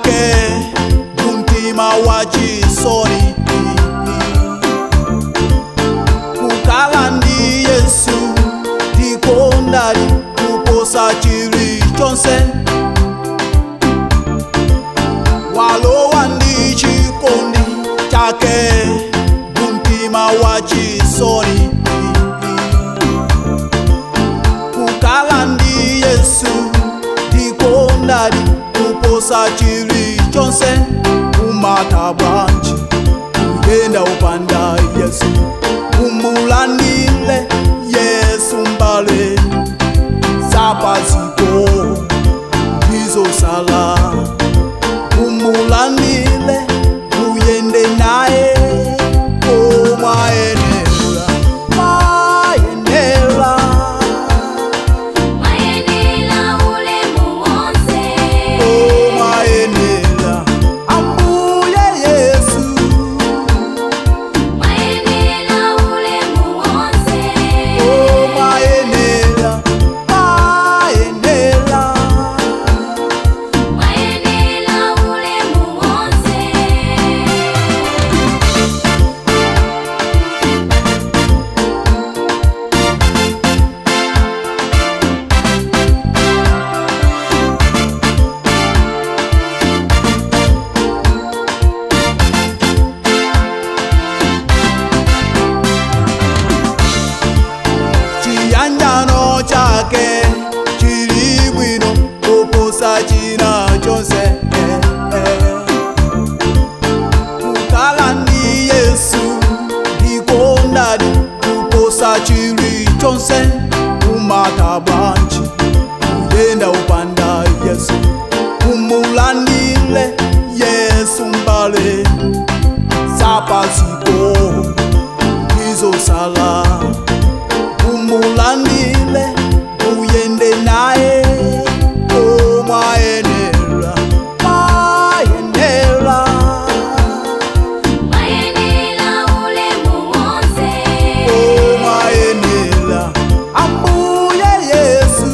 Chake mumtima wa chisoni, kukala ndi Yesu ndikondali kuposa chilichonse. Walowa ndi chikondi chake mumtima wa chisoni, kukala ndi Yesu ndikondali kuposa chilichonse. Umata bwanji kuyenda upanda Yesu, umulandile Yesu mbale, zapaziko ndizosala, umulandile uyende naye. Omwayenela, mwayenela, Mwayenela ulemu wonse. Omwayenela ambuye Yesu. Mwayenela ulemu wonse. Omwayenela, mwayenela, Mwayenela ulemu wonse. Chiyanjano chake chili bwino kuposa china chonse. Kukala ndi Yesu ndikondali kuposa chilichonse. Umata bwanji kuyenda upanda Yesu, umulandile Yesu mbale, zapaziko ndizosala, umulandile uyende naye. Omwayenela, mwayenela, Mwayenela ulemu wonse. Omwayenela ambuye Yesu.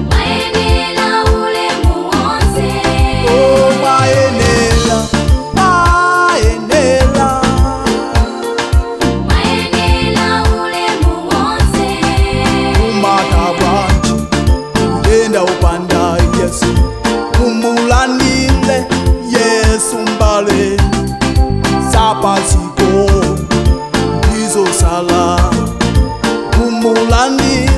Mwayenela ulemu wonse. Omwayenela, mwayenela, Mwayenela ulemu wonse. Umata bwanji kuyenda upanda Yesu, umulandile Yesu mbale, zapaziko ndizosala, umulandile.